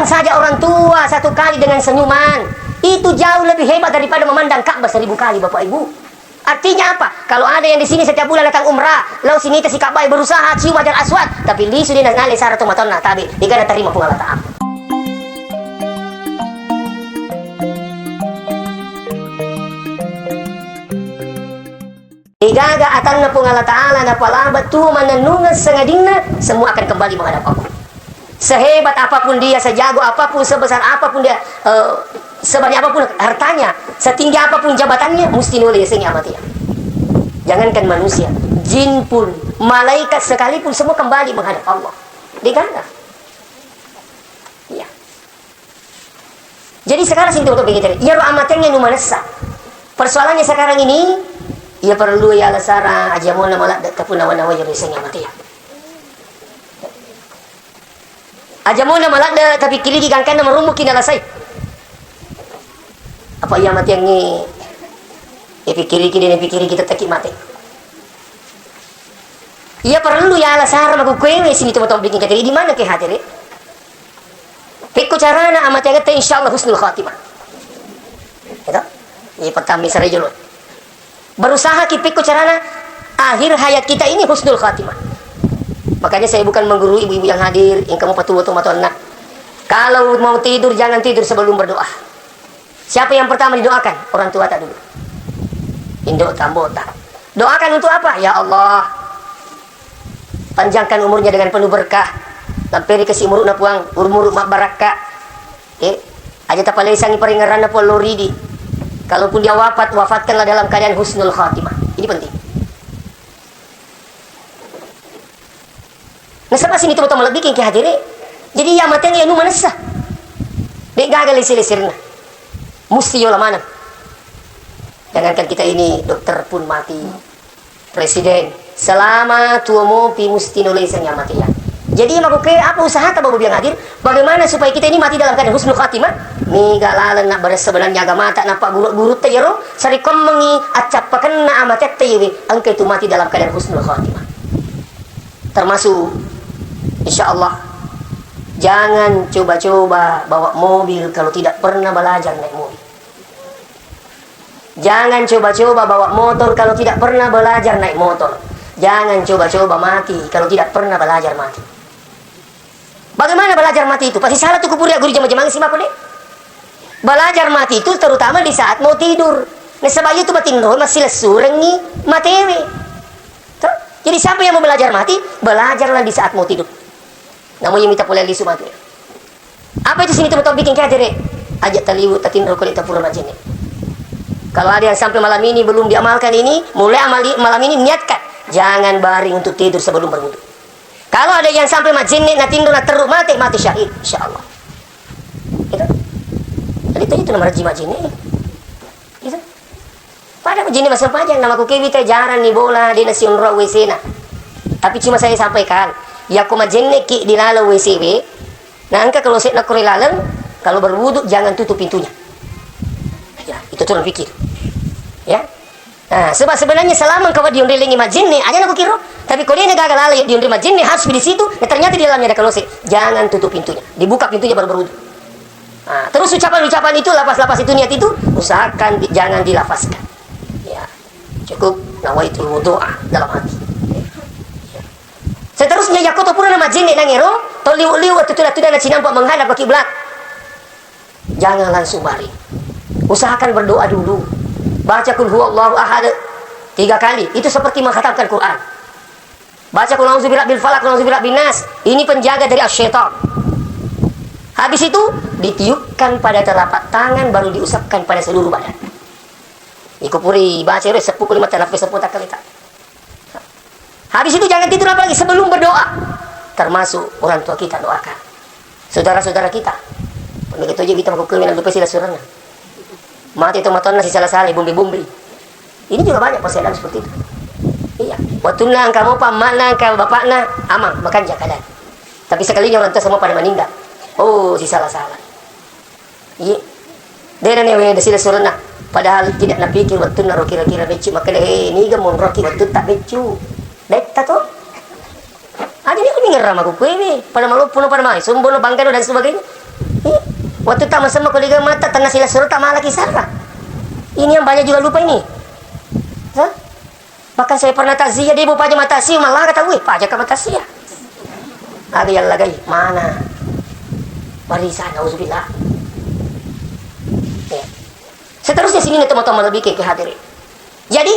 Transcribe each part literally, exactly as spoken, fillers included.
saja orang tua satu kali dengan senyuman, itu jauh lebih hebat daripada memandang Ka'bah seribu kali, Bapak Ibu. Artinya apa? Kalau ada yang di sini setiap bulan datang umrah, lao sinita si Ka'bah, berusaha cium Hajar Aswad, tapi lisu de' nale sara tomatoanna, tabe', de'ga natarima Puang Allah Ta'ala. De'gaga atanna Puang Allah Ta'ala napalaba tuo mannennungeng sangadinna, semua akan kembali menghadap Allah. Sehebat apapun dia, sejago apapun, sebesar apapun dia, eh, sebanyak apapun hartanya, setinggi apapun jabatannya, mesti nulle yasengngi amateang. Jangankan manusia, jin pun, malaikat sekalipun, semua kembali menghadap Allah. De'gaga. Iya. Jadi sekarang sini teman-teman, iyaro amateangnge nu manessa. Persoalannya sekarang ini, iya perlu yala sara aja mona maladde' tapunawa-nawa iyaro yasengnge amateang. Aja mona maladde' tapikkiriki gangkanna marummuki nalasai. Apa iya amateangnge, eh, pikkiriki de' napikkiriki tetteki mate. Iya perlu yala sara makkukkue we sini teman-teman bikin kateri di mana ke hatere. Pekko carana amateangetta insyaallah husnul khatimah. Gitu? Iya pertama misalnya jolo. Berusaha ki pekko carana akhir hayat kita ini husnul khatimah. Makanya saya bukan menggurui ibu-ibu yang hadir, engka mupatuo tomatoanna. Kalau mau tidur, jangan tidur sebelum berdoa. Siapa yang pertama didoakan? Orang tuata dulu. Indo' ta, ambo' ta. Doakan untuk apa? Ya Allah, panjangkan umurnya dengan penuh berkah. Lamperi kasi umuru'na Puang, umuru' mabbarakka. Eh, aja tapalesangi paringeranna Puang lao ridi. Kalaupun dia wafat, wafatkanlah dalam keadaan husnul khatimah. Ini penting. Nasaba sini teman-teman lebih ki hatere. Jadi iya amateangnge nu manessa. De'gaga lese-leserna. Musti yola maneng. Jangankan kita ini, dokter pun mati. Presiden, selama tuo mopi musti nulle yasengngi amateang. Jadi makkukkue apa usahata Bapak Ibu yang hadir? Bagaimana supaya kita ini mati dalam keadaan husnul khatimah? Mega laleng nabbareng sebenarnya agamata nappa guru-gurutta iyaro sarekkoammengngi accappakenna amateatta iyewe, engka itu mati dalam keadaan husnul khatimah. Termasuk, insya Allah, jangan coba-coba bawa mobil kalau tidak pernah belajar naik mobil. Jangan coba-coba bawa motor kalau tidak pernah belajar naik motor. Jangan coba-coba mati kalau tidak pernah belajar mati. Bagaimana belajar mati itu? Pasti salah tu kupuri guru jama-jamang si mako de'. Belajar mati itu terutama di saat mau tidur. Nasaba iya tu matinro massilessurengngi matewe. Toh? Jadi siapa yang mau belajar mati, belajarlah di saat mau tidur. Namu yang minta pole lisu mati. Apa itu sini teman-teman bikin kajere? Aja taliwu tatinro kole tapura majene. Kalau ada yang sampai malam ini belum diamalkan ini, mulai amali malam ini, niatkan. Jangan baring untuk tidur sebelum berwudu. Kalau ada yang sampai majene natinro naterru mate, mate syahid, insya Allah. Gitu. Jadi itu, itu nama rajin majene. Gitu. Pada majenne masempajang, namakkukewi te jarang ni bola, de' nasionro W C-na. Tapi cuma saya sampaikan, yakko majenneki di laleng W C we, na engka kalose'na kore laleng, kalau berwudu jangan tutup pintunya. Ya, itu tuh pikir. Ya. Nah, sebab sebenarnya selama engka wedding onroi laingnge majenne, aja nakukiro. Tapi ko de' gaga laleng di onroi majenne, harus di situ, ya ternyata di dalamnya ada kalose, jangan tutup pintunya. Dibuka pintunya baru berwudu. Nah, terus ucapan-ucapan itu, lafaz-lafaz itu, niat itu, usahakan di-, jangan dilafazkan. Ya, cukup nawaitul wudu'a dalam hati. Ya. Seterusnya, yakko to pura namajenne nangero, to liu-liu atau tuda-tuda nacinampa menghadap ke kiblat. Jangan langsung baring. Usahakan berdoa dulu. Baca kul huwallahu ahad tiga kali. Itu seperti menghatamkan Quran. Baca kul a'udzu birabbil falaq, kul a'udzu birabbin nas. Ini penjaga dari asy-syaitan. Habis itu, ditiupkan pada telapak tangan, baru diusapkan pada seluruh badan. Iko puri baca ro seppuku lima tanah seppuku takkalita. Habis itu jangan tidur apalagi sebelum berdoa. Termasuk orang tua kita doakan. Saudara-saudara kita. Begitu aja kita menghukum yang lupa sila surana. Mate tomatoanna sisala-sala, bombe-bombe. Ini juga banyak persoalan seperti itu. Iya. Wattunna engka mopa amma'na, engka bapakna, aman, makanja keadaan. Tapi sekalinya orang tua semua pada meninggal. Oh, sisala-sala. Iya. De' nanewe de' sila surana. Padahal tidak napikir wattunna ro kira-kira beccu makkeda, eh, niga monroki wattutta beccu. Detta to. Aja ni kuningerra makkukkue, pada maloppo no, pada mai, sombong no, bangga no, dan sebagainya. Ih, waktu tak masuk ke Liga Mata, tengah sila suruh tak malah kisah. Ini yang banyak juga lupa ini. Hah? Bahkan saya pernah takziah, dia mau pajak mata sih, malah kata, "Wih, pajak ke mata sih ya." Ada yang lagi, mana? Warisan, nauzubillah. Ya. Seterusnya sini nih teman-teman lebih ke hadirin. Jadi,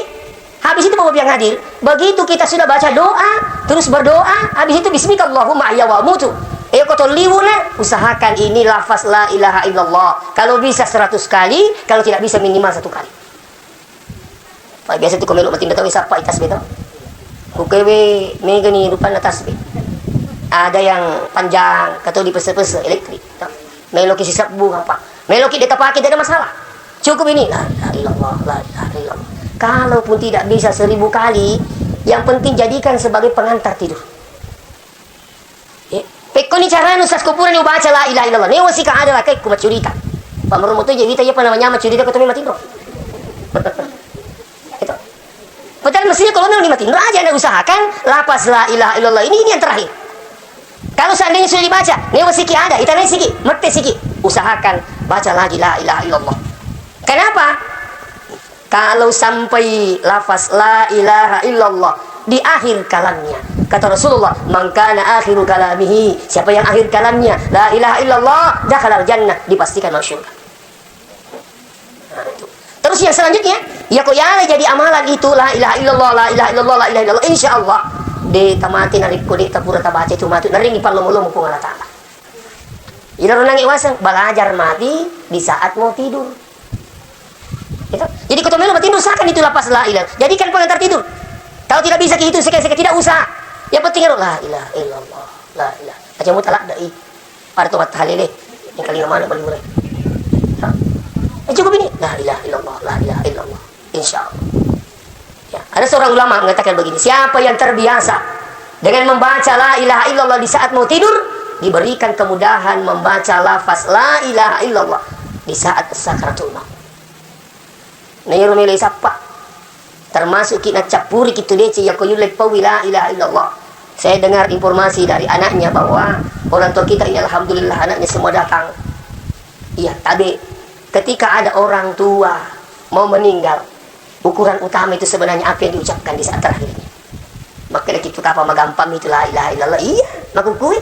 habis itu Bapak yang hadir, begitu kita sudah baca doa, terus berdoa, habis itu bismikallahumma ahya wa amutu. Eh, kau tolliwuna, usahakan ini lafaz la ilaha illallah. Kalau bisa seratus kali, kalau tidak bisa minimal satu kali. Pak, biasa tu ko melo matinro tau sappa i tasbih to. Ku kewe mega ni rupanna tasbih. Ada yang panjang, kata di pese-pese elektrik. To. Melo ki sisebbu apa? Melo ki deka pakai, tidak ada masalah. Cukup ini, la ilaha illallah, la ilaha illallah. Kalaupun tidak bisa seribu kali, yang penting jadikan sebagai pengantar tidur. Eh, pekkoni carana, Ustaz, ko purani ubaca la ilaha illallah, newa sika ada lakekku maccurita. Pamerommo to je wita, iya pa namanya maccurita ko tommi matinro. Itu. Padahal mestinya kalau memang matinro aja, anda usahakan lafaz la ilaha illallah ini, ini yang terakhir. Kalau seandainya sudah dibaca, newa siki ada, itanai siki, mette siki, usahakan baca lagi la ilaha illallah. Kenapa? Kalau sampai lafaz la ilaha illallah di akhir kalamnya, kata Rasulullah, "Man kana akhiru kalamihi," siapa yang akhir kalamnya la ilaha illallah, dakhalal jannah, dipastikan masuk surga. Nah, itu. Terus yang selanjutnya, ya ko yala jadi amalan itu, la ilaha illallah, la ilaha illallah, la ilaha illallah, insya Allah de tamate narekko de tapura tabaca itu matu, narengi pallomo-lomo Puang Allah Ta'ala. Iyaro nangnge waseng, belajar mati di saat mau tidur. Gitu. Jadi, ko to melo matinro, usahakan itu lafaz la ilaha. Jadikan pengantar tidur. Kalau tidak bisa ki itu, sekian-sekian, tidak usah. Yang penting ero, la ilaha illallah, la ilaha. Aja mutalak dai. Pada to mattahalele. Yang kali mana beli mulai. Ha. Eh, cukup ini. La ilaha illallah, la ilaha illallah. Insya Allah. Ya, ada seorang ulama mengatakan begini, siapa yang terbiasa dengan membaca la ilaha illallah di saat mau tidur, diberikan kemudahan membaca lafaz la ilaha illallah di saat sakaratul maut. Nah, iyaro melo isappa. Termasuk ki naccappuri ki tu deceng, yako yulle paui la ilaha illallah. Saya dengar informasi dari anaknya bahwa orang tua kita ini, alhamdulillah, anaknya semua datang. Iya, tapi ketika ada orang tua mau meninggal, ukuran utama itu sebenarnya apa yang diucapkan di saat terakhirnya. Makkedaki tu kapang magampang itu la ilaha illallah. Iya, makkukui.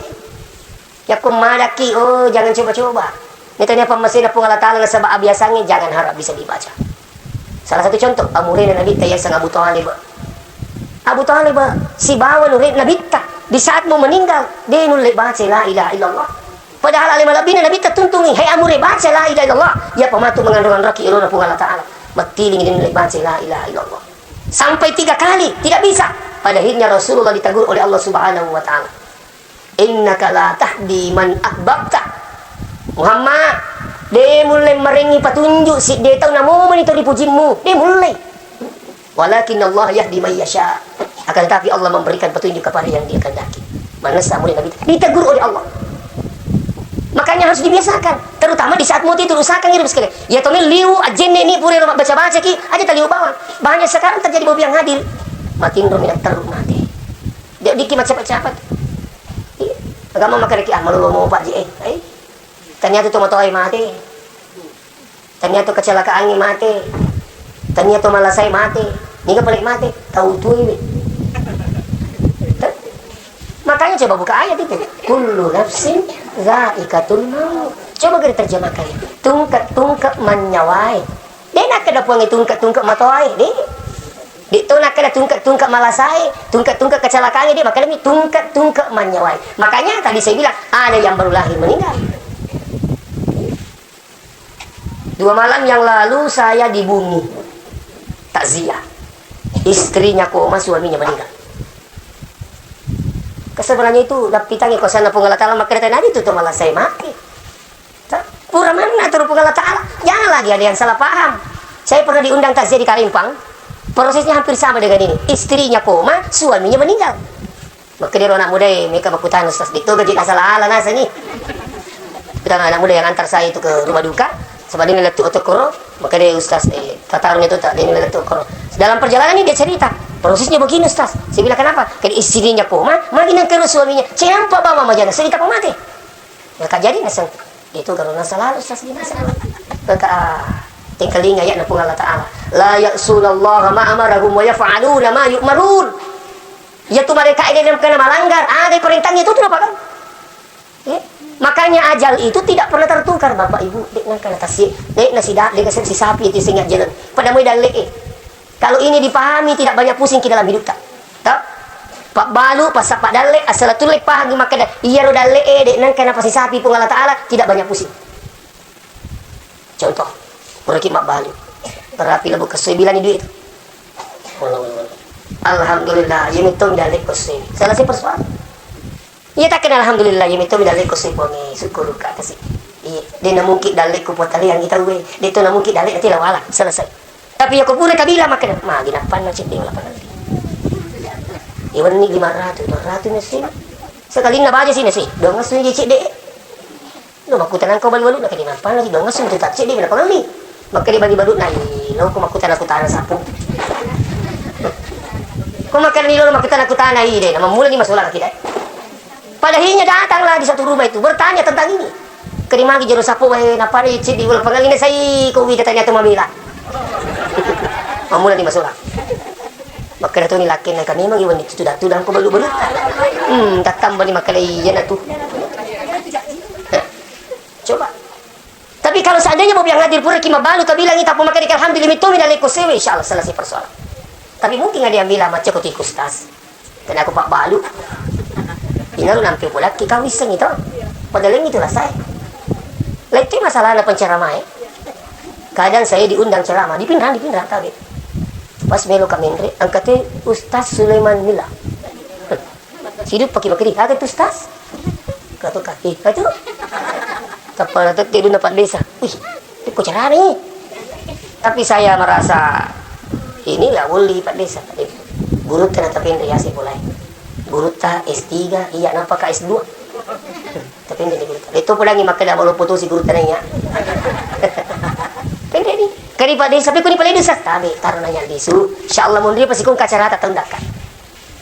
Yakko madaki, oh, jangan coba-coba. Ini tanya pemmasena Puang Allah Ta'ala nasaba abiasangnge, jangan harap bisa dibaca. Salah satu contoh, amurena Nabitta yaseng Abu Thalib. Abu Thalib sibawa nure Nabitta di saat mau meninggal, de nulle baca la ilaha illallah. Padahal ale malebbina Nabitta tuntungi, "Hai amure, baca la ilaha illallah." Iya pamatu mengandung-andungki ilona Puang Allah Ta'ala. Mattiling de nulle baca la ilaha illallah. Sampai tiga kali, tidak bisa. Pada akhirnya Rasulullah ditegur oleh Allah Subhanahu wa Ta'ala. "Innaka la tahdi man ahbabta." Muhammad, de mulle marengngi patunjuk sidde tau namomani to ripujimmu. De mulle. "Walakin Allah yahdi man yasha." Akan tetapi Allah memberikan petunjuk kepada yang Dia kehendaki. Manessa muli Nabi ditegur oleh Allah. Makanya harus dibiasakan, terutama di saat mau tidur, usahakan ngirim sekali. Ya, tommi liu, ajenne ni pura baca-baca ki, aja taliu bawang. Banyak sekarang terjadi bawa yang hadir. Matinro minat teruk mati. Dia dikit macam-macam. Iya. Agama makan dikit, ah, malu mau Pak Ji, eh. Eh. Ternyata tu motor mati. Tania tu kecelakaangnge mate. Tania tu malasai mate. Niga pale mate? Tau tuiwi. Makanya coba buka ayat itu. "Kullu nafsin zaikatul maut." Coba kita terjemahkan itu. Tungke-tungke manyawae. De nakkeda Puangnge tungke-tungke matoae. De. De to nakkeda tungke-tungke malasae, tungke-tungke kecelakaangnge, de, makkedami tungke-tungke manyawae. Makanya tadi saya bilang, ada yang baru lahir meninggal. Dua malam yang lalu saya di bumi. Takziah. Istrinya koma, suaminya meninggal. Kesebenarnya itu, dappitangngi kuasanna Puang Allah Ta'ala, makkeda tania itu to malasai mate. Ta-, pura manna turu Puang Allah Ta'ala. Jangan lagi ada yang salah paham. Saya pernah diundang takziah di Kalimpang. Prosesnya hampir sama dengan ini. Istrinya koma, suaminya meninggal. Makkeda ro anak muda, eh, meka makkutana, "Ustaz, de to gaji nasala ala nasani." Kutana anak muda yang antar saya itu ke rumah duka, saba de lettu oto koro, makkeda, "Ustaz, eh, tataruni tu tak, de lettu koro." Dalam perjalanan ini dia cerita, prosesnya begini, Ustaz. Saya bilang, "Kenapa?" Kena istrinya koma, magi nengkero suaminya, "Cempa bawa majana, cerita pemate." Maka jadi naseng. Itu karena salah, Ustaz, di masa. Maka, ah, tengkalinga ya Puang Allah Ta'ala. "La ya'sunallaha ma amarahum wa yaf'aluna ma yu'marun." Iya tu mereka ini yang kena melanggar, ada perintahnya itu tu apa kan? Ya. Makanya ajal itu tidak pernah tertukar, Bapak Ibu. Dek nang kena tasik, dek nasi dak, dek nasi sapi itu singa jalan. Pada mau dalle eh. Kalau ini dipahami, tidak banyak pusing kita dalam hidup tak. Tau? Pak balu, pas pak dalle, asal tulle paham makkeda, iya ro dalle eh, dek nang kena pasi sapi Puang Allah Ta'ala, tidak banyak pusing. Contoh, puraki mabbalu. Rapi labu kesui bilani duit. Alhamdulillah, iya metto mi dalle kesui. Selesai persoalan. Iya takkena alhamdulillah, iya metto mi dalle kesui Puang, syukur ka kasi. Iya, de na mungkin dalle ku potaliang kita we. De to na mungkin dalle ati lawala, selesai. Tapi iya ko pura kabila makkeda, magi nappanna cedde lapangan. Iya wenni lima ratus, dua ratus nasi. Sekalinna baja si nasi, dong ngasui cedde. Lo makkutanang ko balu-balu, nakedi mappana di dongas untuk tak cedde, na pangelli. Makkedi bali balu, nai lo ko makkutana-kutana sapu. Ko makkedi lo makkutana-kutana ide, na mammula ni masola kita. Padahinya datanglah di satu rumah itu, bertanya tentang ini. Kedi magi jero sapu wae, napana cedde, wala pangelli na sai ko wita tanya tu mabela. Mammula ni masola. Makkeda toni lakkenna kami magi wenni tudang-tudang ko balu-balu. Hmm, tattamba ni makkeda iya na tu. Coba. Tapi kalau seandainya mau bilang hadir pura ki mabalu, tabilang ita pun makkeda alhamdulillah, itu mina leko sewe, insya Allah selesai persoalan. Tapi mungkin ada yang bilang macam ko tikus tas. Karena aku pak balu. Ina lu nampi pulak ki kau iseng itu. Padahal yang itulah saya. Lagi masalah na penceramah eh. Kadang saya diundang ceramah di Pinrang, di Pinrang tabe. Pas melo kamenre, angkate Ustaz Sulaiman Mila. Sidup paki makkedi, aga tu Ustaz? Katu kaki, katu. Tappa na tette duna Pak Desa. Wih, itu ko carani. Tapi saya merasa ini nggak boleh Pak Desa. Guru tena tapi yang riasi mulai. Guru ta S tiga, iya napa ka S dua. Tapi ini guru ta. Itu pulangi makkeda mau putusi guru tena iya. Pendek ni. Kadi Pak Desa, tapi kuni Pak Desa. Tabe, taruh nanya lisu. Insya Allah mundur pasti kung kacarata tahun dakka.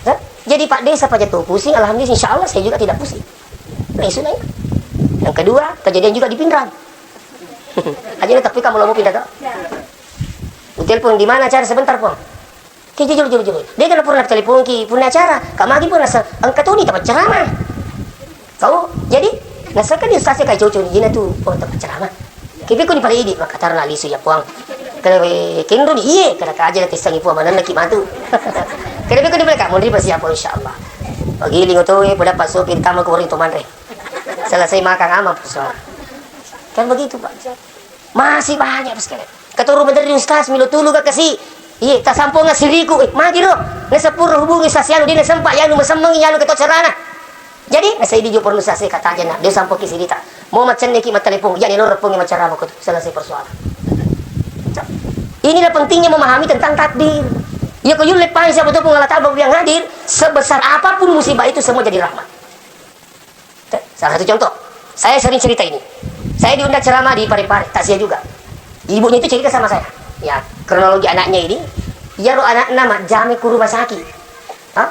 Kan? Jadi Pak Desa paja tuh pusing, alhamdulillah insya Allah saya juga tidak pusing. Nah, isu nanya. Yang kedua, kejadian juga di Pinrang. Aja tapi kamu lo mau pindah tuh. Telepon di mana acara sebentar, Pong? Ki jujur jujur jujur. Dia kan pernah telepon ki, punya acara. Kak magi pun rasa engka tu ni tempat ceramah. Kau jadi nasaka di ustaz kai cucu ni jina tu pun tempat ceramah. Kipi ku ni pale idi maka tarna lisu ya puang. Kelewe kenru ni iye kada kaja na tissangi puang manenna ki matu. Kelewe ku ni pale ka munri pasi apa insyaallah. Pagi lingo to e pada paso pintama ko ri to manre. Selesai makan aman persoalan. Kan begitu Pak. Masih banyak sekali. Katuru maderri ustaz milo tulu ga kasi. Iye tasamponga siriku eh, magi ro. Nasepuro hubungi ustaz yanu dina sempa yanu masemmengi yanu keto carana. Jadi, nasai di jupur nusa se kata aja nak, dia sampai ke sirita. Mau macam ni ki mata lepung, jadi lo repung macam apa tu, selesai persoalan. Inilah pentingnya memahami tentang takdir. Ya kau yul lepai siapa tu pengalat abang yang hadir, sebesar apapun musibah itu semua jadi rahmat. Salah satu contoh, saya sering cerita ini. Saya diundang ceramah di Parepare, tak sia juga. Ibunya itu cerita sama saya. Ya, kronologi anaknya ini, ya ro anaknya mak jame ke rumah sakit. Hah?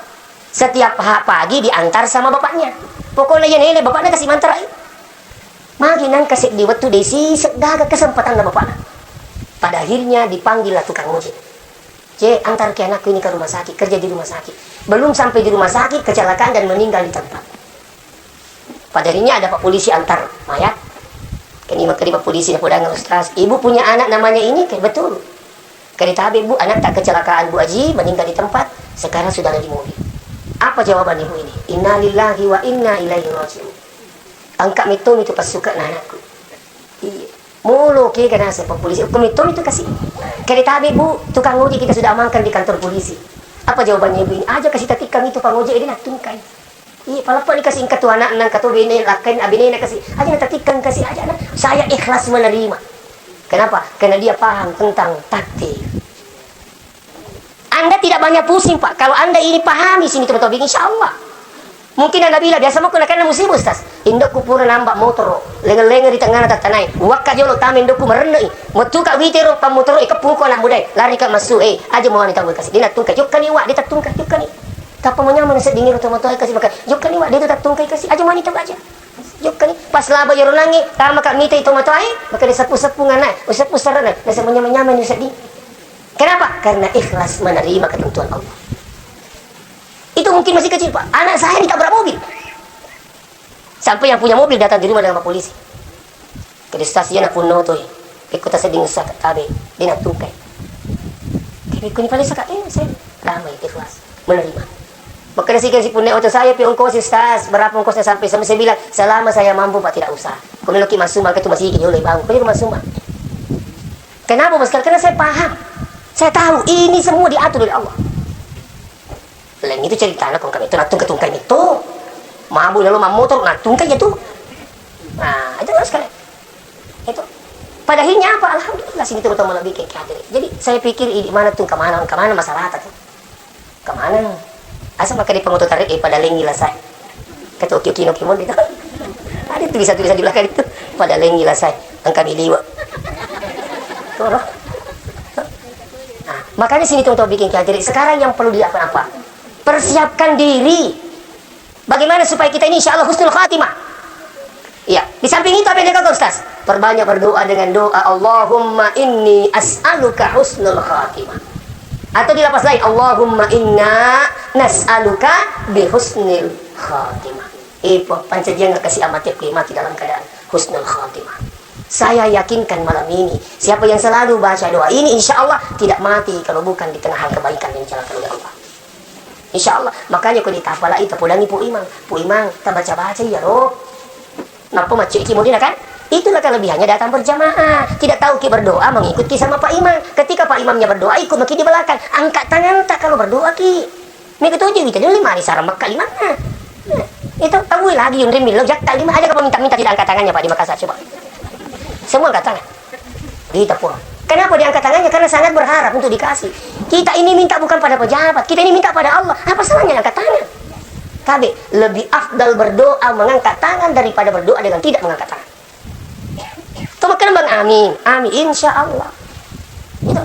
Setiap ha-, pagi diantar sama bapaknya. Pokoknya iya nene bapaknya kasih mantar ai. Magi nang kasih di waktu desi segaga kesempatan na bapaknya. Pada akhirnya dipanggil lah tukang ojek. Cek, antar ke anakku ini ke rumah sakit, kerja di rumah sakit. Belum sampai di rumah sakit, kecelakaan dan meninggal di tempat. Pada akhirnya ada pak polisi antar mayat. Kini maka di pak polisi na podang ustaz, ibu punya anak namanya ini, kayak betul. Kali tabe, Bu, anak tak kecelakaan, Bu Aji, meninggal di tempat, sekarang sudah ada di mobil. Apa jawaban ibu ini? Innalillahi wa inna ilaihi raji'un. Angkat metto itu pasuka anakku. Iya. Molo ke kena saya polisi, hukum itu itu kasih. Kali tabe, Bu, tukang ojek kita sudah amankan di kantor polisi. Apa jawabannya ibu ini? Aja kasih tatikang itu pangojek ini nak tungkai. Iya, palappani kasi engka tu anakna, engka tu bene, lakkainna, abenena kasi. Aja na tatikang kasi, aja na. Saya ikhlas menerima. Kenapa? Karena dia paham tentang takdir. Anda tidak banyak pusing, Pak. Kalau Anda ini pahami sini teman-teman, insya Allah. Mungkin Anda bilang, biasa mau kena musibah, Ustaz. Indokku pura nambak motor, lenga-lenga di tengah tattanai. Wakka jolo tama indokku merenei. Metu ka witero pamotoro, ikeppuko anak muda. Lari ka masu, eh, aja mau ni tahu kasih. Dia nak tungkai, jokka ni, Wak, dia tak tungkai, jokka ni. Tappa manyameng seddingngi ro tomatoae kasi maka, jokkani, Wak, de' tu tattungkai kasi, aja mani tau aja. Jokkani, pas laba iyaro nangnge, tama ka mitai tomatoae, makkeda seppu-seppu ngana, useppu serrena, nasaba nyameng-nyameng usedding. Kenapa? Karena ikhlas menerima ketentuan Allah. Itu mungkin masih kecil, Pak. Anak saya ditabrak mobil. Sampai yang punya mobil datang di rumah dengan polisi. Ke stasiun aku notoi. Pekko tasedding saka tabe, de nattungkai. Tapi kuni paling saka, eh, saya damai, ikhlas, menerima. Makkeda siga si punna oto saya pi ongkos, Ustaz, berapa ongkosnya sampai? Sampai saya bilang, "Selama saya mampu, Pak, tidak usah. Kau meloki masuma, ke tu masih gini oleh bangun. Kau masuma." Kenapa, Bos? Karena saya paham. Saya tahu ini semua diatur oleh Allah. Lain itu ceritanya, kong kami itu nattungka-tungkai itu. Mabuk lalu mammotor, nattungkai itu. Nah, itu terus kan. Itu. Pada akhirnya apa? Alhamdulillah, sini terutama lebih ke kafir. Jadi, saya pikir, di mana tuh, kemana, kemana masyarakat tuh? Kemana? Asa maka di pengoto tarik, eh, pada lengi lah saya. Kata oke, oke, oke, mon, gitu. Ada tulisan-tulisan di belakang itu. Pada lengi lah saya. Angka miliwa. Tuh, loh. Nah, makanya sini tuh, tuh bikin kafir. Sekarang yang perlu di apa-apa? Persiapkan diri. Bagaimana supaya kita ini insya Allah husnul khatimah? Iya, di samping itu apa yang dilakukan Ustaz? Perbanyak berdoa dengan doa, "Allahumma inni as'aluka husnul khatimah." Atau di lafaz lain, "Allahumma inna nas'aluka bi husnil khatimah." Eh, pa-, pancajiang kasih amati aku mati dalam keadaan husnul khatimah. Saya yakinkan malam ini, siapa yang selalu baca doa ini, insya Allah tidak mati kalau bukan di tengah hal kebaikan yang dijalankan oleh Allah. Insya Allah. Makanya ko ditapalai, tapodangi Pu Imang. Pu Imang, tabaca-baca iyaro. Nappa maccuiki mudina kan? Itulah kelebihannya datang berjamaah. Tidak tahu ki berdoa, mengikuti sama Pak Imam. Ketika Pak Imamnya berdoa, ikut maki di belakang. Angkat tangan tak kalau berdoa ki. Mega toji wita dulu mari sarang Mekka limanna. Itu tahu lagi yunri milo jakka lima, ada kau minta-minta tidak angkat tangannya Pak di Makassar, coba. Semua angkat tangan. Kita pun. Kenapa diangkat tangannya? Karena sangat berharap untuk dikasih. Kita ini minta bukan pada pejabat, kita ini minta pada Allah. Apa salahnya angkat tangan? Tapi lebih afdal berdoa mengangkat tangan daripada berdoa dengan tidak mengangkat tangan. Tuh makanya bang amin, amin, insya Allah. Itu.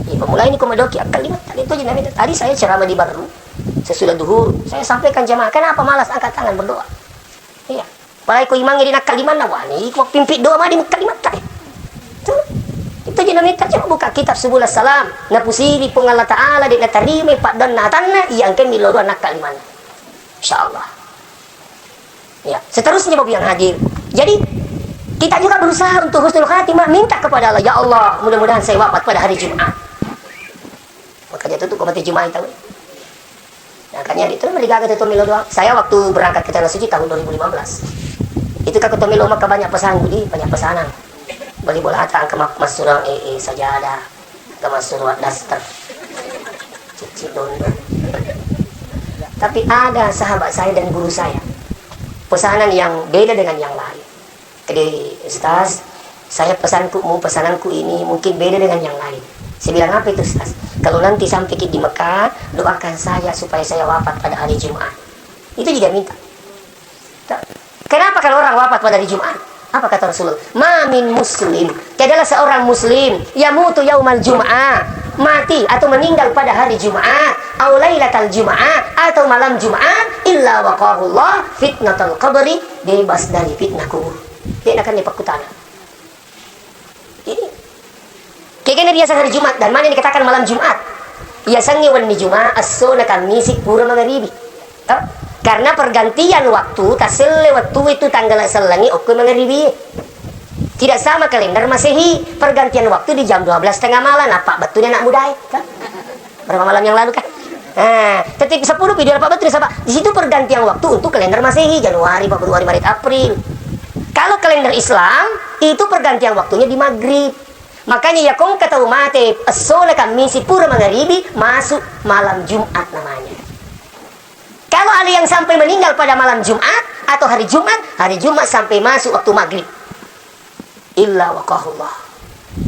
Iya, pemula ini komedoki akal lima. Tadi itu jenama itu. Tadi saya ceramah di Baru, sesudah duhur, saya sampaikan jamaah, kenapa malas angkat tangan berdoa? Iya. Apalagi ko imangnge di nakka limanna, wani ko pimpit doa madi mukka limatta. Itu, itu je nametta, coba buka kitab Subul Salam. Napusiri Puang Allah Ta'ala de natarima paddonna atanna, iya engka millau doa nakka limanna. Insya Allah. Ya, seterusnya Bapak yang hadir. Jadi, kita juga berusaha untuk husnul khatimah, minta kepada Allah, "Ya Allah, mudah-mudahan saya wafat pada hari Jumat." Makanya itu tuh komentar Jumat itu. Makanya itu merigaga itu tuh milo doang. Saya waktu berangkat ke Tanah Suci tahun dua ribu lima belas. Itu kan ketemu milo maka banyak pesan, Budi, banyak pesanan. Beli bola hata angka ma-, masura, eh, eh, sajadah, angka masura daster. Cici dondo. Tapi ada sahabat saya dan guru saya. Pesanan yang beda dengan yang lain. Jadi, "Ustaz, saya pesanku, mau pesananku ini mungkin beda dengan yang lain." Saya bilang, "Apa itu, Ustaz?" "Kalau nanti sampai ki di Mekah, doakan saya supaya saya wafat pada hari Jumat." Itu juga minta. Kenapa kalau orang wafat pada hari Jumat? Apa kata Rasulullah? "Ma min muslim." Tiadalah seorang muslim yamutu yaumal jum'ah, mati atau meninggal pada hari Jumat, au lailatal jum'ah, atau malam Jumat, illa waqahullah fitnatal qabri, bebas dari fitnah kubur. Dia akan dipakutana. Ini. Kegana riaseng hari Jumat dan mana dikatakan malam Jumat? Iasengnge wenni Jumat, essona Kammisi, pura mangaribi. Toh? Karena pergantian waktu, taselle waktu itu tanggal sellengi okko mangaribi. Tidak sama kalender Masehi, pergantian waktu di jam dua belas tengah malam, apa betul anak muda, toh? Berapa malam yang lalu kan? Nah, tetap sepuluh video apa betul, sahabat? Di situ pergantian waktu untuk kalender Masehi, Januari, Februari, Maret, April. Kalau kalender Islam, itu pergantian waktunya di maghrib. Makanya ya kong ketemu mate, essona Kammisi pura mangaribi, masuk malam Jumat namanya. Kalau ada yang sampai meninggal pada malam Jumat atau hari Jumat, hari Jumat sampai masuk waktu maghrib. Illa waqahullah.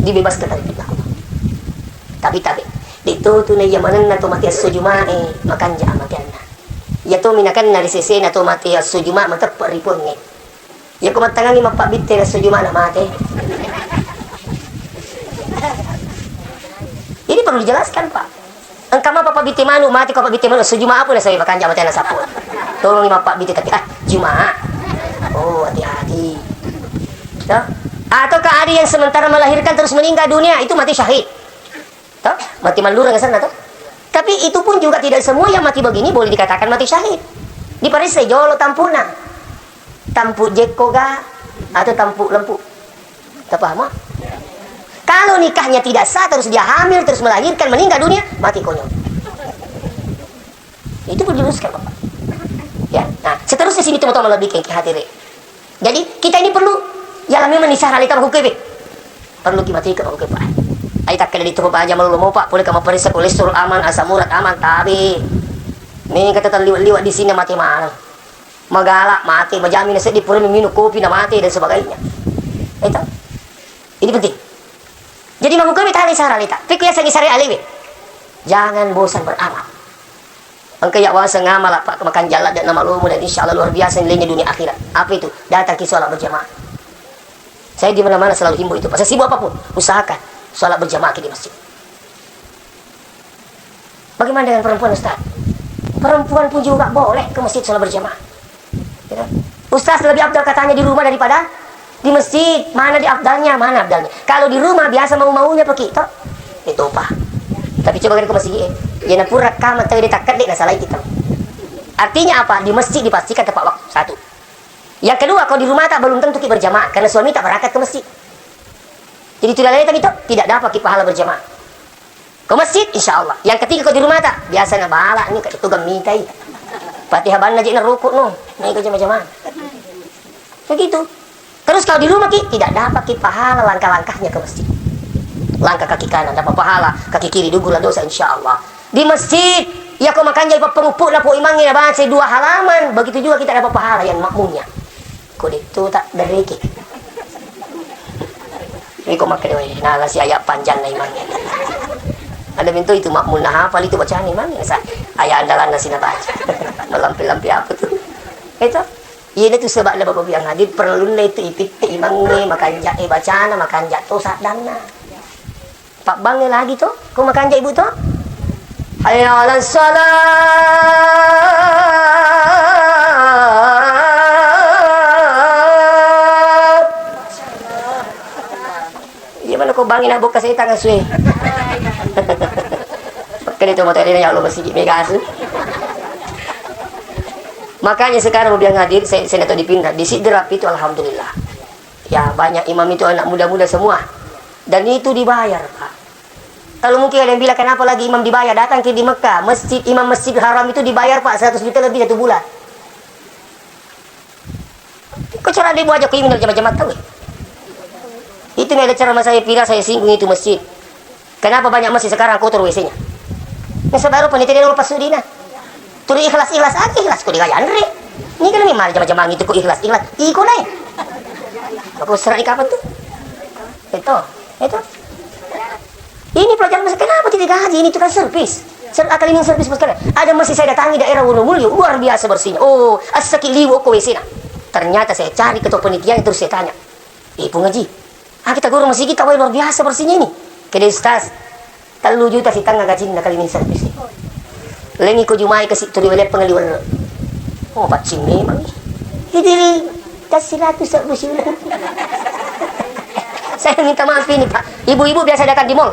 Dibebaskan dari fitnah kubur. Tapi, tapi, itu tu na iya manenna to mati esso Jumae, makanja amateanna. Iya to minakanna ri sesena to mati esso Juma mateppe ri Puangnge. Iya ko mattangangi mappabbitte esso Juma na mate. Ini perlu dijelaskan, Pak. Engka mappa pabbitte manu, mati ko pabbitte manu, sejuma apa na sawi makanja mate na sapu. Tolong mappa bitte tapi, ah, Juma. Oh, Hati-hati. Toh? Ataukah ada yang sementara melahirkan terus meninggal dunia, itu mati syahid. Toh? Mati mallureng asenna, toh? Tapi itu pun juga tidak semua yang mati begini boleh dikatakan mati syahid. Diparessai jolo tampuna. Tampu jekko ga atau tampu lempu? Tapaham? Kalau nikahnya tidak sah, terus dia hamil, terus melahirkan, meninggal dunia, mati konyol. Itu perlu diluruskan, Bapak. Ya. Nah, seterusnya sini teman-teman lebih ke hati. Jadi, kita ini perlu, ya, memang ni sara lita makkukkuewe. Perlu ki mati ke makkukkuewe, Pak. Ai takkeda di toko baja malu lomo, Pak, pole ka maparessa kolesterol aman, asam urat aman, tabe. Mega tetap liwat-liwat di sini mati mana. Magala mati, majami na seddi pura minum kopi na mati dan sebagainya. Itu. Ini penting. Jadi makkukkuewe tali sara lita. Pikku ya sangi sare alewe. Jangan bosan beramal. Engka ya wasa ngamala, Pak, makan jalla dan nama lomo dan insya Allah luar biasa nilainya dunia akhirat. Apa itu? Datang ki sholat berjamaah. Saya di mana-mana selalu himbau itu, Pak. Sesibuk apapun, usahakan sholat berjamaah ki di masjid. Bagaimana dengan perempuan, Ustaz? Perempuan pun juga boleh ke masjid sholat berjamaah. Ya kan? Ustaz, lebih afdal katanya di rumah daripada di masjid. Mana di afdalnya? Mana afdalnya? Kalau di rumah biasa mau-maunya peki, toh? Itu, Pak. Tapi coba ke masjid, eh. Ya, na pura kama tau dia takkat dek, na salai kita. Artinya apa? Di masjid dipastikan tepat waktu. Satu. Yang kedua, kalau di rumah tak belum tentu ki berjamaah karena suami tak berangkat ke masjid. Jadi tidak datang itu, tidak dapat ki pahala berjamaah. Ke masjid, insya Allah. Yang ketiga, kalau di rumah tak, biasa na bala ni, kayak itu gemitai. Fatihah banna je na rukuk no, naik ke jamaah-jamaah. Begitu. Terus kalau di rumah ki, tidak dapat ki pahala langkah-langkahnya ke masjid. Langkah kaki kanan dapat pahala, kaki kiri dugu la dosa, insya Allah. Di masjid, ya ko makanjai pappengupuk na po imangnge na baca dua halaman, begitu juga kita dapat pahala yang makmumnya. Ko detto tak derreke. Iko makkeda, "Weh, nala si ayat panjang na imang." Ada bentuk itu makmun na hafal itu bacaan imang, sa-, ayat andalan na sina baca. Melampi-lampi apa tuh? Itu. Iya, itu sebabnya Bapak yang hadir perlu itu ipitte imangnge, makanja e bacana, makanja to saddanna. Pabbangnge lagi to, ko makanja ibu to? Hayya 'alas shalah. Iya mana ko bangi na bokka setang asue. Kene to motor ini ya Allah masih mega asu. Makanya sekarang biang hadir saya, saya tahu dipindah di Sidrap itu alhamdulillah. Ya, banyak imam itu anak muda-muda semua. Dan itu dibayar, Pak. Kalau mungkin ada yang bilang, "Kenapa lagi imam dibayar?" Datang ke di Mekah, masjid, imam Masjid Haram itu dibayar, Pak, seratus juta lebih satu bulan. Kok cara dia buat aku ini jamaah-jamaah tahu, eh? Itu nih ada ceramah saya viral, saya singgung itu masjid. Kenapa banyak masjid sekarang kotor W C-nya? Nasaba ero panitia dolo passudina. Tuli ikhlas-ikhlas aja, ikhlas ko digaya anre. Ini kan memang jama-jama itu ko ikhlas-ikhlas. Iko naik. Aku serai kapan tuh? Itu, itu. Ini pelajaran masjid, kenapa tidak gaji? Ini tukang servis. Ser-, akal ini servis, Bos, kan? Ada masjid saya datangi daerah Wonomulyo, luar biasa bersihnya. Oh, assaki liwo ko W C-na. Ternyata saya cari ketua panitia, terus saya tanya, "Eh, Pung Haji, ah, kita guru masjid kita, wah, luar biasa bersihnya ini." Kede Ustaz, tellu juta sitengnga gajinna kali ini servis. Lengi ko jumai kasi turi wele pengaliwer. Oh, paccing memang. Hidiri, tas seratus sebbu siuleng. Saya minta maaf ini, Pak. Ibu-ibu biasa datang di mall.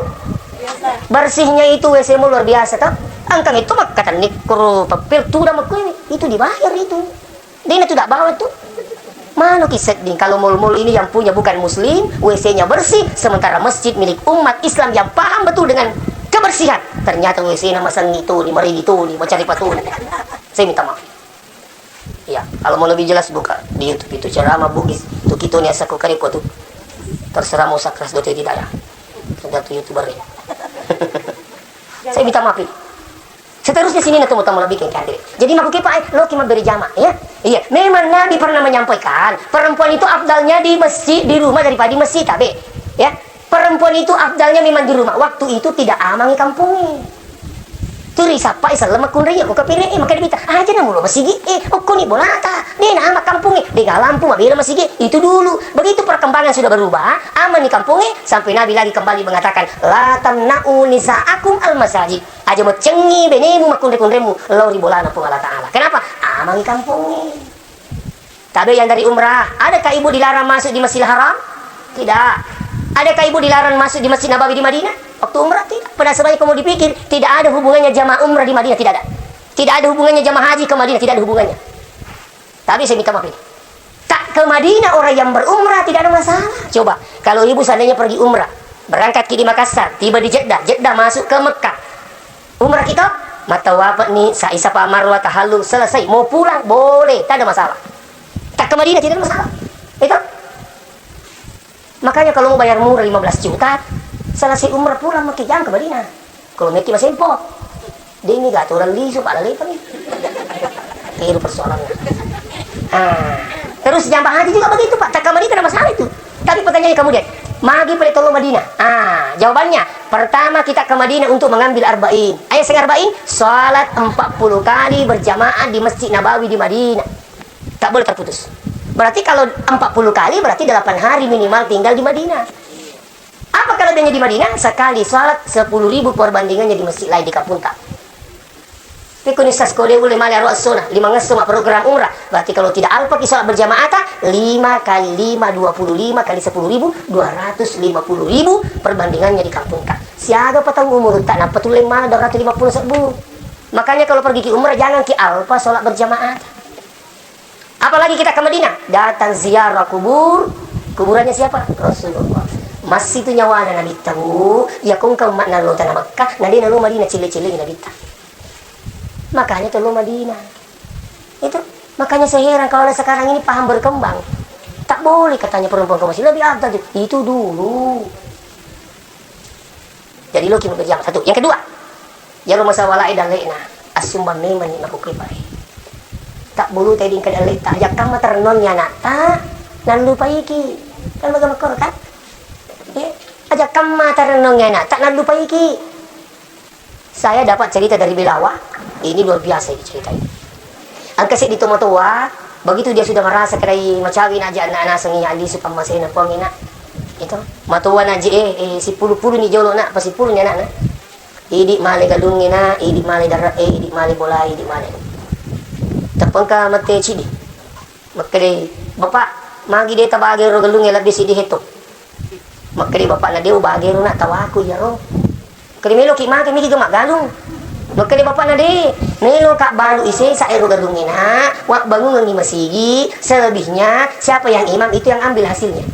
Bersihnya itu W C mall luar biasa, toh. Angkang itu makkatenni kuro pepil tu udah makku ini. Itu dibayar itu. Dena tu dak bawa tu. Mano ki sedding kalau mall-mall ini yang punya bukan muslim, W C-nya bersih, sementara masjid milik umat Islam yang paham betul dengan kebersihan. Ternyata W C-na masengi tuli, maridi tuli, macari patuli. Saya minta maaf. Ya, kalau mau lebih jelas buka di YouTube itu ceramah Bugis. Tu kita ni asal kau karepo tu. Terserah mau sakras dote tidak ya. Tergantung YouTuber ya. Saya minta maaf. Seterusnya sini na temu-temu lebih ke hadir. Jadi maku kipa, eh, lo ki mabbere jama, ya. Iya, memang Nabi pernah menyampaikan perempuan itu afdalnya di masjid, di rumah daripada di masjid, tabe. Ya, perempuan itu afdalnya memang di rumah. Waktu itu tidak amangi kampungnya. Turi sappai selleng makkunrai ko kapere, eh, maka dibita aja na mulo masigi, eh, okkoni bolata, de na ama kampungnya, de ga lampu mabela masigi, itu dulu. Begitu perkembangan sudah berubah, aman di kampungnya, sampai Nabi lagi kembali mengatakan, "La tamna'u nisa'akum al masajid." Aja moccengngi benemu makkunre-kunremu lao ri bolana Puang Allah Ta'ala. Kenapa? Amangi kampungngé. Tabe yang dari umrah, adakah ibu dilarang masuk di Masjidil Haram? Tidak. Adakah ibu dilarang masuk di Masjid Nabawi di Madinah? Waktu umrah tidak. Pernah sebanyak kamu dipikir, tidak ada hubungannya jamaah umrah di Madinah, tidak ada. Tidak ada hubungannya jamaah haji ke Madinah, tidak ada hubungannya. Tapi saya minta maaf ini. Tak ke Madinah orang yang berumrah tidak ada masalah. Coba, kalau ibu seandainya pergi umrah, berangkat ki di Makassar, tiba di Jeddah, Jeddah masuk ke Mekah. Umrah kita, matawafa ni, sa'i Safa Marwah, tahallul, selesai. Mau pulang, boleh, tak ada masalah. Tak ke Madinah, tidak ada masalah. Itu. Makanya kalau mau bayar murah lima belas juta, selesai umrah pulang, maki jang ke Madinah. Kalau meki masih impor. Dia ini gak aturan lisu, Pak, lalai, Pak, nih. Itu persoalannya. Ah. Terus jamaah haji juga begitu, Pak. Tak ke Madinah, tidak ada masalah itu. Tapi pertanyaannya kemudian, magi pada tolo Madinah? Ah, jawabannya, pertama kita ke Madinah untuk mengambil arba'in. Ayo sing arba'in, salat empat puluh kali berjamaah di Masjid Nabawi di Madinah. Tak boleh terputus. Berarti kalau empat puluh kali, berarti delapan hari minimal tinggal di Madinah. Apa kelebihannya di Madinah? Sekali salat sepuluh ribu perbandingannya di masjid lain di kampung tak. Pekko ni sas kode ule male aro essona, lima ngesso ma program umrah. Berarti kalau tidak alpa ki salat berjamaah ta, lima kali lima, dua puluh lima kali sepuluh ribu, dua ratus lima puluh ribu perbandingannya di kampung ta. Siaga pa tau umur ta, nappa tulle mana dua ratus lima puluh sebbu. Makanya kalau pergi ki umrah, jangan ki alpa salat berjamaah ta. Apalagi kita ke Madinah, datang ziarah kubur, kuburannya siapa? Rasulullah. Masih itu nyawana Nabitta, Bu. Ya kongka umma'na lo tanah Makkah, na de nalo Madinah, cille-cille Nabitta. Makanya tuh lo Madinah. Itu, makanya saya heran kalau anak sekarang ini paham berkembang. Tak boleh katanya perempuan ke masjid, lebih afdal tuh. Itu dulu. Jadi loki mabberjamaah. Satu. Yang kedua, iyaro masawalae dalle'na, assumbang memang ni makkukue pare. Tabbulu teding ka dalle'ta, aja kamma tarennongi anakta, nallupaiki. Kan maga makkoro kan? Ya, aja kamma tarennongi anakta, nallupaiki. Saya dapat cerita dari Belawa, ini luar biasa ini cerita ini. Engka seddi tomatoa, begitu dia sudah merasa kedai macawi na aja anak nasengi alli supang masena puang ina. Itu, matoa na je, eh, eh, sipulu-pulu ni jolo na, apa sipulu ni anak na. Idi male galungnge na, idi male darre, eh, idi male bola, idi male. Tepengka mate cidi. Makkede, "Bapak, magi de tabage ro galungnge lebbi sidi heto?" Makkede bapakna, "De ubage ro na, tawaku iyaro." Makkede, "Meloki mage migi gemma galung." Makkede bapakna, "De, meloka balu ise sa ero galungnge na, wabbangungengi masigi, selebihnya siapa yang imam itu yang ambil hasilnya."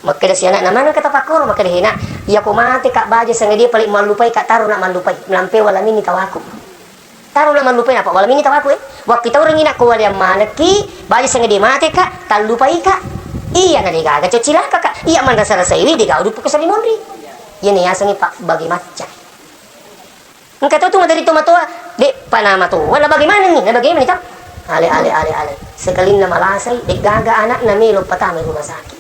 Makkeda si anakna, "Manengka tapakkoro?" Makkeda, "Hena, iyako mateka baja sangadie pale mallupai ka, taro na mallupai, melampe wala minni tawaku. Taro na mallupai, napa wala minni tawaku, eh. Wakkitaurengi nakko waleang manekki, baja sangadie mateka, tallupaika. Iya na degaga cocilaka ka. Iya manrasa-rasaiwi degaga duppu kesali monri." Iyana yasengnge pa bage macca. Engka to tu materi tomatoa, de pa namatoa, na bagaimana ni? Na bagaimana ni tau? Ale, ale, ale, ale. Sekalinna malasai, de gaga anakna melo patamai rumah sakit.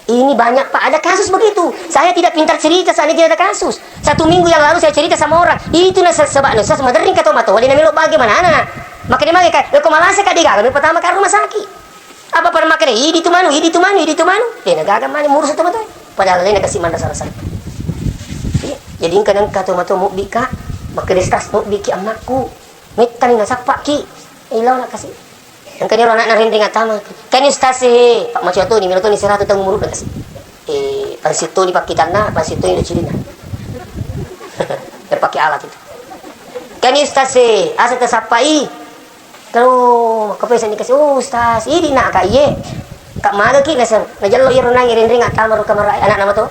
Ini banyak, Pak, ada kasus begitu. Saya tidak pintar cerita, saya tidak ada kasus. Satu minggu yang lalu saya cerita sama orang, itu na se-, sebab na ses madering ka tomatoa, de na melo bagaimana anak. Makanya mage ka, ko malasai ka de gaga melo patama ka rumah sakit. Apa pada makkeda, "Idi tu manu, idi tu manu, idi tu manu." De na gaga mani murus tomatoa. Padahal alena kasi manrasa-rasa. Iya. Jadi engka nengka tomatoa mubbi ka, makkeda, "Stas, mubbi ki ammakku. Mettani nasappa ki." Eh, lao na kasi. Engka ni ro anakna rinring attama. "Kani Ustaz e, Pak, macoa toni, melo toni seratu taung umuruna kasi." Eh, pansitto ni pakkitanna, pansitto ni docinna. Yang pakai alat itu. "Kani Ustaz e, asa tasappai." Kalau makkapesanni kasi, "Oh, Ustaz, idi na ka iye." Ka magaki naseng, najello iyaro nangi rinring attama ro kamar anakna mato.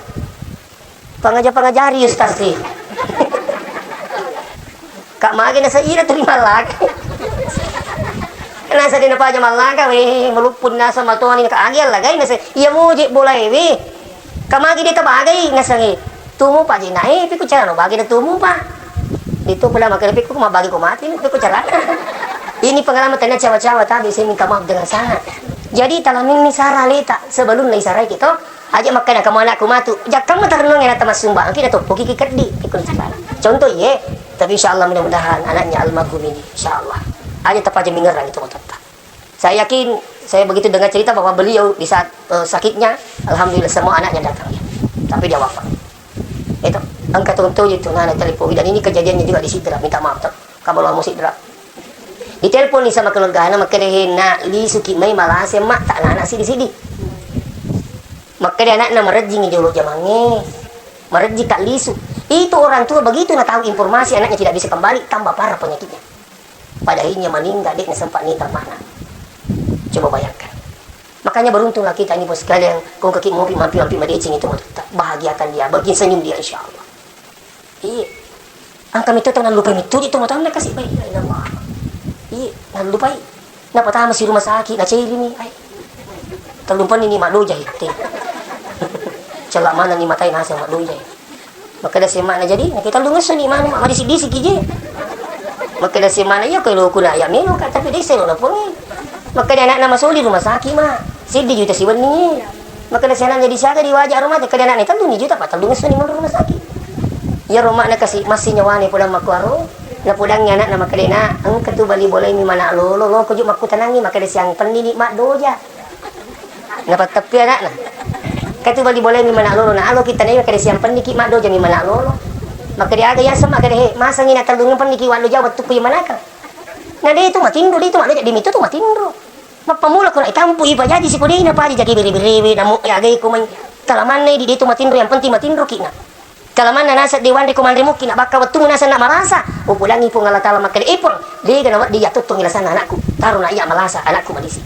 "Pangaja-, pangajari, Ustaz, e." Ka magi naseng ina tuli mallaka. Naseng de napaja mallaka, we, maluppun naseng matoni ka agi allagai naseng, "Iya moje bolae, we." Ka magi de tabagai naseng e. Tumu pa je na, eh, piko carana bagi na tumu pa. Itu pula makkeda piko mabagi ko mati, piko carana. Ini pengalaman tania cawa-cawa, tapi saya minta maaf dengan sangat. Jadi talaminni sara aleta sebelum naisarai kita, aja makkeda kamu anakku matu, jakka matarnong ena tamassumbang, kita topoki ki keddi, piko ni sara. Contoh ye, tapi insya Allah mudah-mudahan anaknya almarhum ini, insya Allah. Aja tapaja mingerang itu mototta. Saya yakin, saya begitu dengar cerita bahwa beliau di saat, eh, sakitnya, alhamdulillah semua anaknya datang, ya. Tapi dia wafat. Itu, engka tonton itu, nah, telepon. Dan ini kejadiannya juga di Sidrap, minta maaf, tuh. Kamu lawan Sidrap. Ditelepon ni sama keluargana, makkeda, "He, Nak, lisuki mai malase, Mak, tak nana sidi-sidi." Makkeda anakna, "Marejjingi jolo jamangnge, marejjika lisu." Itu orang tua begitu na tahu informasi anaknya tidak bisa kembali, tambah parah penyakitnya. Pada akhirnya meninggal, dek na sempat nita mana. Coba bayangkan. Makanya beruntunglah kita ini, Bos sekalian, kong kaki mopi mampi-mampi madeceng itu matutta. Bahagiakan dia, bikin senyum dia, insya Allah. Iya. Engka metto tau nallupai metto di tomatoanna kasi, baik, la ilaha illallah. Iya, nallupai. Napatama si rumah sakit, naceri ni. Ai. Tellumpenni ni maddoja, eh, te. Cella mana ni matai nasa maddoja, eh. Makkeda si emmakna, "Jadi, nakke tellu ngesso ni manu, madisi-disi ki je." Makkeda si emmakna, "Iya, ko lo kuna ya melo ka, tapi desa lo na pongi." Makkeda anakna, "Masoli rumah sakit, Ma. Seddi juta siwenni." Makkeda si anakna, "Jadi siaga di wajah rumah?" Makkeda anakna, "Tellu ni juta, pa tellu ngesso ni manu rumah sakit." Iya, rumahna kasi masih nyawane podang makkuaro. Napodangi anakna, makkeda, "Nak, engka tu bali bolai mi mana lolo, lo ko ju makkutanangi." Makkeda siang penni ni maddoja. Napatteppi anakna. Katu bali bolai mi mana lolo, na alo kita nai kada siang penni ki maddoja mi mana lolo. Makkeda aga yaseng, makkeda, "He, masangi na tellung penni ki waddo jawa tukku manaka." Na de tu matinro, de tu maddoja, de mitu tu matinro. Mappamula ko na itampu ipajaji siko de na paji jaki bere-berewe, namu ya agai ko mai. Talamanna di de tu matinro, yang penting matinro ki na. Talamanna naseng de wanre ko manre mukki na bakka wettu naseng na marasa. Upudangi Puang Allah Taala makkeda, "Eh, Puang, de ga na wedding ya tottongi lasanna anakku. Taro na iya malasa anakku madisi."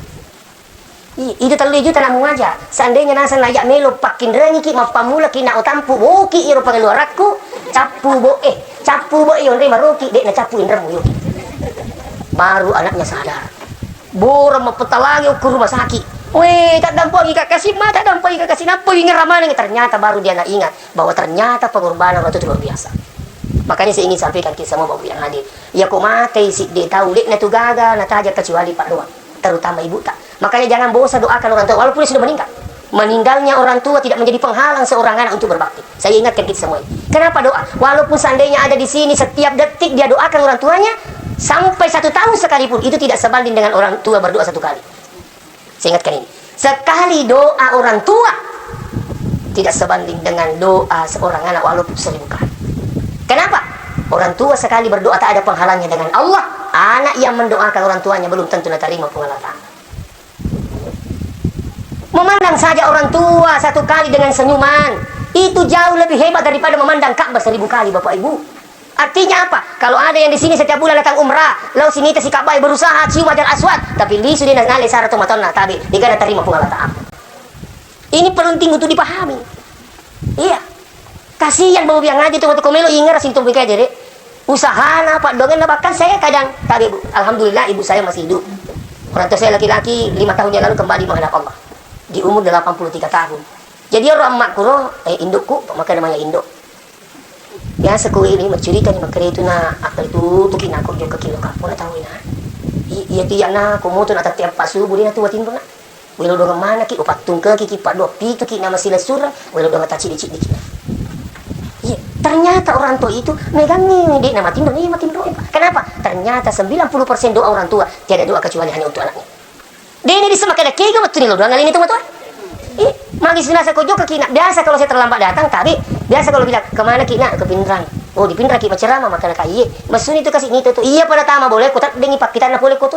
I-, itu tellu juta na muaja. Seandainya naseng na iya melo pakkinrengiki, mappammulaki na utampu boki iro pengeluarakku, cappu bo-, eh, cappu bo-, eh, onre maroki, de na cappu inremmu yoki. Baru anaknya sadar. Bora mapetalangi okko rumah sakit. Weh, taddampoangi kakasi ma, taddampoangi kakasi, nappa wingerang maneng. Ternyata baru dia na ingat bahwa ternyata pengorbanan orang itu luar biasa. Makanya saya ingin sampaikan ke semua Bapak yang hadir. Ya ko matei sidde tau, de na tu gaga na taja kecuali paddoa. Terutama ibu ta. Makanya jangan bosan doakan orang tua walaupun dia sudah meninggal. Meninggalnya orang tua tidak menjadi penghalang seorang anak untuk berbakti. Saya ingatkan kita semua ini. Kenapa doa? Walaupun seandainya ada di sini, setiap detik dia doakan orang tuanya, sampai satu tahun sekalipun, itu tidak sebanding dengan orang tua berdoa satu kali. Saya ingatkan ini. Sekali doa orang tua tidak sebanding dengan doa seorang anak walaupun seribu kali. Kenapa? Orang tua sekali berdoa tak ada penghalangnya dengan Allah. Anak yang mendoakan orang tuanya belum tentu diterima Puang Allah Ta'ala. Memandang saja orang tua satu kali dengan senyuman, itu jauh lebih hebat daripada memandang Ka'bah seribu kali, Bapak Ibu. Artinya apa? Kalau ada yang di sini setiap bulan datang umrah, lao sinita si Ka'bah, berusaha cium Hajar Aswad, tapi lisu de na-, nale sara to matonna, tabe, de ga natarima Puang Allah Ta'ala. Ini penting untuk dipahami. Iya. Kasihan bau biang aja tuh, waktu komelo ingat sintung pikir aja, Dek. Usahana, paddoangenna, bahkan saya kadang, tabe, Bu. Alhamdulillah, ibu saya masih hidup. Orang tua saya laki-laki lima tahun yang lalu kembali menghadap Allah. Di umur delapan puluh tiga tahun. Jadi, orang emakku ro, eh, indukku, maka namanya induk. Biasa ko ini maccurita ni makkeda itu na, apa itu, tuki nako jokka kilo kapo na tau na. I-, iya tu iya na, ko moto na tette appa subuh de na tu watinro na. Welo dongeng manaki, upattungkeki ki, paddoa pitu ki, nama silessureng, welo dongeng tacidi-cidi ki. Iya, ternyata orang tua itu megangi, de na matinro, ni matinro. Kenapa? Ternyata sembilan puluh persen doa orang tua tiada doa kecuali hanya untuk anaknya. De na bisa makkeda kega wettu ni lo doang alini tu matua. Ih, magi sinasa ko jokka ki na, biasa kalau saya terlambat datang, tabe, biasa kalau bilang, "Kemana ki na?" "Ke Pinrang." "Oh, di Pinrang ki macerama?" Makkeda ka, "Iye." Massuni tu kasi ni tu, tu. Iya pada tama boleh, ko taddengi pakkitanna pole ko tu.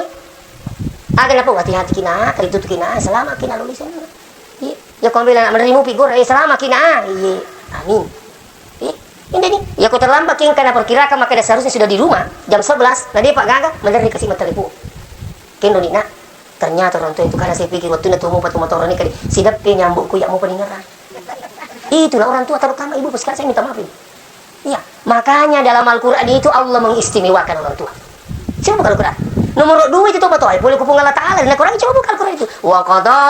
Aga napa, "Hati-hati ki na, kali tutu ki na, selama ki na loli sana." Iya, ya ko ambil anak menerima pi gora, eh, selama ki na, iye, amin. Iya, ini ni, ya ko terlambat ki engka na perkirakan makkeda seharusnya sudah di rumah jam sebelas, na de pa gaga, menerri kasi mattelepon. Kenro ni na, ternyata orang tua itu karena saya pikir waktu na tumu patu motor ni kali, sideppe nyambukku ya mau peningeran. Itulah orang tua, terutama ibu, sekali saya minta maaf ini. Iya, makanya dalam Al-Quran itu Allah mengistimewakan orang tua. Coba buka Al-Quran. Nomor dua itu coba tuh, boleh kupung Allah Ta'ala. Nah, Quran coba buka Al-Quran itu. Wa qada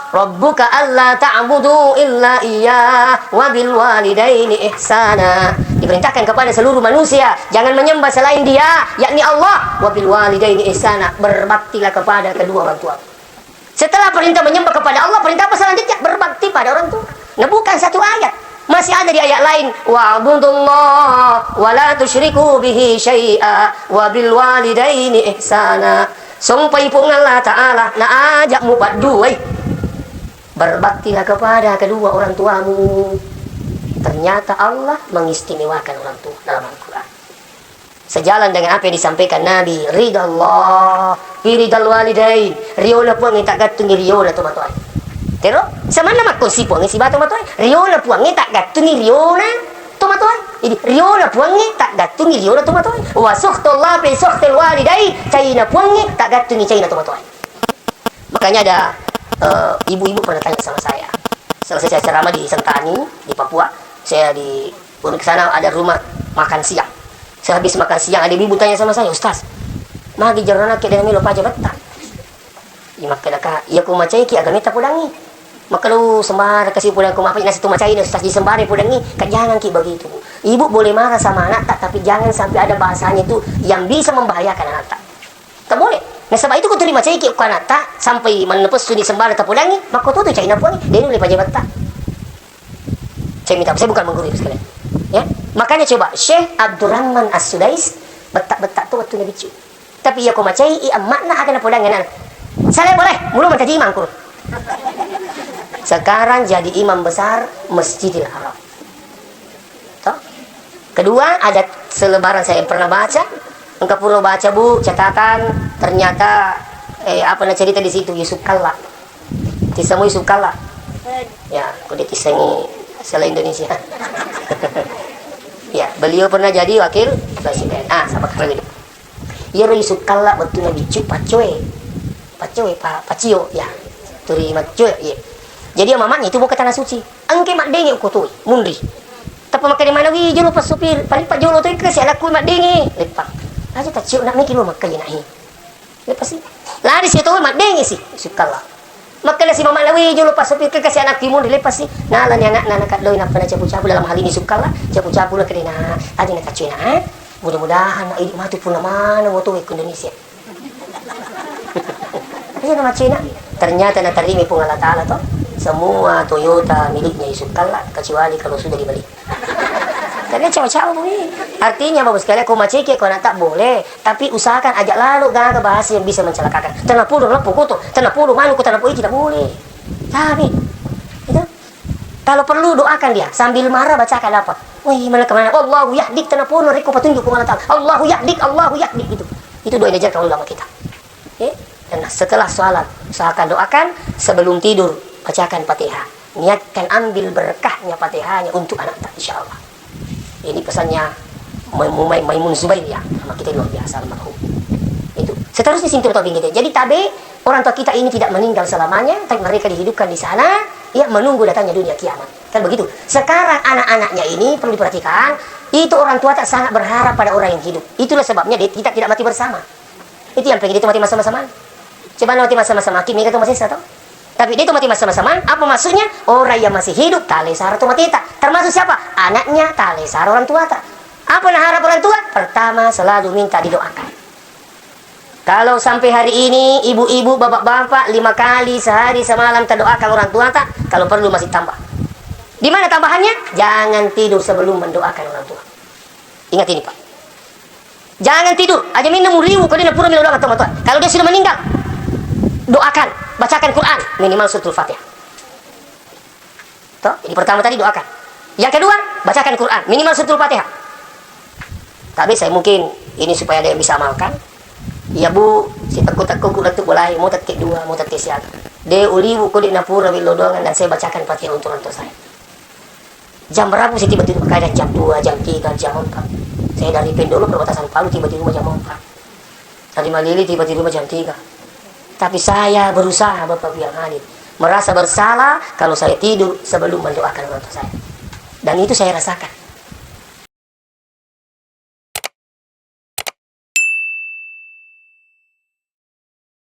rabbuka alla ta'budu illa iyyah wa bil walidaini ihsana. Diperintahkan kepada seluruh manusia, jangan menyembah selain Dia, yakni Allah. Wa bil walidaini ihsana, berbaktilah kepada kedua orang tua. Setelah perintah menyembah kepada Allah, perintah apa selanjutnya? Berbakti pada orang tua. Nah, bukan satu ayat. Masih ada di ayat lain, "Wa'budullah wa la tusyriku bihi syai'a wa bil walidaini ihsana." Sompai Puang Allah Ta'ala, na aja mupadduai. Berbaktilah kepada kedua orang tuamu. Ternyata Allah mengistimewakan orang tua dalam Al-Quran. Sejalan dengan apa yang disampaikan Nabi, ridha Allah, fi ridhal walidain, riona Puangnge taggattungi riona tomatoae. Tero, samanna makkonsi Puangnge sibawa tomatoae, riona Puangnge taggattungi riona tomatoae. Jadi, riona Puangnge taggattungi riona tomatoae. Wa sukhtullah fi sukhtil walidai, caina Puangnge taggattungi caina tomatoae. Makanya ada, eh, ibu-ibu pernah tanya sama saya. Selesai saya ceramah di Sentani, di Papua, saya di, ke sana ada rumah makan siang. Saya habis makan siang, ada ibu-ibu tanya sama saya, "Ustaz, magi jarana ke dengan melo paja betta?" Iya, makkeda ka, "Iya, ku macaiki agame tapodangi." Makkeda, "Lu sembarang kasi podang ku mapa nasi tu macaina, Ustaz, di sembarang podangi." Kan jangan ki begitu, Bu. Ibu boleh marah sama anak tak, tapi jangan sampai ada bahasanya itu yang bisa membahayakan anak tak. Tak boleh. Nasaba itu ko tuli macaiki ko anatta, sampai mannepessuni sembarang tapodangi, makkototu caina Puangnge, de nulle paja betta. Saya minta, saya bukan menggurui sekalian. Ya, makanya coba Syekh Abdurrahman As-Sudais, betta-betta tu wettu nabiccu. Tapi iya ko macai i ammakna aga napodangi anak. Saya boleh, mulu mancaji imam ku. Sekarang jadi imam besar Masjidil Haram. Toh? Kedua, ada selebaran saya pernah baca. Engka pura baca, Bu, catatan, ternyata, eh, apa na cerita di situ, Yusuf Kalla. Tissengngi Yusuf Kalla? Ya, aku ditissengi selain Indonesia. Ya, beliau pernah jadi wakil presiden. Ah, sama kali. Iyaro Yusuf Kalla wettunna biccu paccoe. Paccoe, pa-, paccio, ya. Tuli maccoe, iya. Jadi, mamanya itu bukan tanah suci. Engke maddenge uko toi, munri. Tappa makkeda maneng, "Wi, jolo passopir, paling pajolo toi kasi anakku maddenge." Leppang. Aja taccio nak meki lo makkaja nak he. Leppasi. Lari si toi maddenge si, Yusuf Kalla. Makkeda si mamana, "Wi, jolo passopir ke kasi anakku munri." Leppasi. Nalani anakna nakaddoi nappa nacapu-capu, dalam hal ini Yusuf Kalla, capu-capu na kedena. Aja na taccio nak, eh. Mudah-mudahan na idi matu punna mana moto ke Indonesia. Iya, nama Cina. Ternyata naterima Puang Allah Ta'ala toh, semua Toyota miliknya Yusuf Kalla, kecuali kalau sudah dibeli. Karena cawa-cawa bunyi. Artinya, Bapak sekalian, ko maceke, ko anak tak boleh, tapi usahakan ajak lalu gaga bahasa yang bisa mencelakakan. Tenapulu leppu koto, tenapulu manu ko, tenapulu tidak boleh. Tapi, itu, kalau perlu doakan dia, sambil marah bacakan apa? Wih, mana kemana? Allahu yahdik, tenapulu, reko petunjuk Puang Allah Ta'ala. Allahu yahdik, Allahu yahdik, itu. Itu doa yang diajarkan ulama kita. Oke? Dan setelah sholat, usahakan doakan, sebelum tidur, bacakan Fatihah. Niatkan ambil berkahnya Fatihahnya untuk anak tak, insya Allah. Ini pesannya Mai-, Mai-, Maimun Zubair ya, sama kita luar biasa almarhum. Itu. Seterusnya sintu tobing kita. Jadi tabe, orang tua kita ini tidak meninggal selamanya, tapi mereka dihidupkan di sana, ya, menunggu datangnya dunia kiamat. Kan begitu. Sekarang anak-anaknya ini perlu diperhatikan, itu orang tua tak sangat berharap pada orang yang hidup. Itulah sebabnya dia, kita tidak mati bersama. Itu yang pengen itu mati sama-sama. Coba mati sama-sama, ki mega tu masih satu. Tapi dia tu mati sama-sama, apa maksudnya? Orang yang masih hidup, tale sara tu mati tak. Termasuk siapa? Anaknya, tale sara orang tua tak. Apa naharap orang tua? Pertama, selalu minta didoakan. Kalau sampai hari ini, ibu-ibu, bapak-bapak, lima kali sehari semalam terdoakan orang tua tak, kalau perlu masih tambah. Di mana tambahannya? Jangan tidur sebelum mendoakan orang tua. Ingat ini, Pak. Jangan tidur. Aja minna muriwu, ko de napura melo doang atau matoa. Kalau dia sudah meninggal, doakan, bacakan Quran, minimal suratul Fatihah. Toh, jadi pertama tadi doakan. Yang kedua, bacakan Quran, minimal suratul Fatihah. Tapi saya mungkin ini supaya ada yang bisa amalkan. Ya, Bu, si tekku-tekku ku lettu bolai, mau tekke dua, mau tekke siaga. De uliwu ko de napura melo doang dan saya bacakan Fatihah untuk orang tua saya. Jam berapa sih tiba-tiba? Kadang jam dua, jam tiga, jam empat. Saya dari Pendolo perbatasan Palu tiba-tiba jam empat. Dari Malili tiba-tiba jam tiga. Tapi saya berusaha, Bapak Ibu yang hadir, merasa bersalah kalau saya tidur sebelum mendoakan orang tua saya. Dan itu saya rasakan.